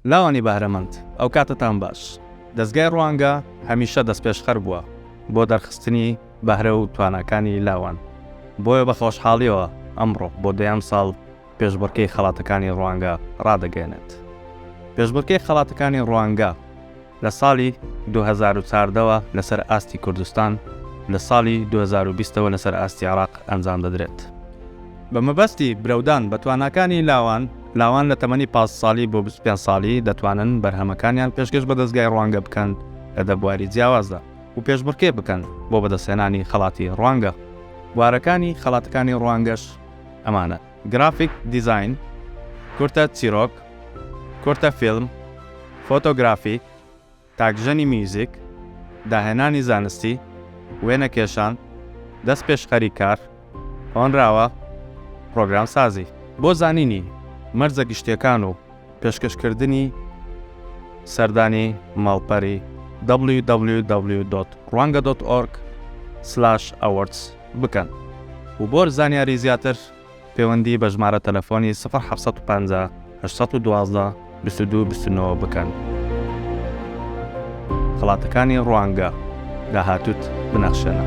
لاوانی بەهرەمەند ئەوکاتەتان باش. دەزگای ڕوانگە هەمیشە دەستپێشخەر بووە بۆ دەرخستنی بەهرە و تواناکانی لاوان، بۆیە بە خۆشحاڵیەوە ئەمڕۆ بۆ دەیان ساڵ پێشبڕکێی خەڵاتەکانی ڕوانگە ڕادەگەیەنێت. پێشبڕکێی خەڵاتەکانی ڕوانگە لە ساڵی 2014 ەوە لەسەر ئاستی کوردستان و لە ساڵی 2020 ەوە لەسەر ئاستی عێراق ئەنجام دەدرێت. بە مەبەستی برەودان بە تواناکانی لاوان، لاوان لە تەمەنی 15 ساڵی بۆ 25 ساڵی دەتوانن بەرهەمەکانیان پێشکەش بە دەزگای ڕوانگە بکەن لە دە بواری جیاوازدا و پێشبڕکێ بکەن بۆ بەدەستهێنانی خەڵاتی ڕوانگە. بوارەکانی خەڵاتەکانی ڕوانگەش ئەمانەن. گرافیک دیزاین، کورتە چیرۆک، کورتە فیلم، فۆتۆگرافی، تاکژەنی میوزیک، داهێنانی زانستی، وێنەکێشان، دەستپێشخەری کار، هۆنراوە، پڕۆگرامسازی. بۆ زانینی مەرجە گشتییەکان و پێشکەشکردنی سەردانی ماڵپەری www.rwanga.org/awards بکەن و بۆ زانیاری زیاتر پەیوەندی بە ژمارە تەلەفۆنی سفر 750 812 22 29 بکەن. خەڵاتەکانی ڕوانگە داهاتووت بنەخشێنە.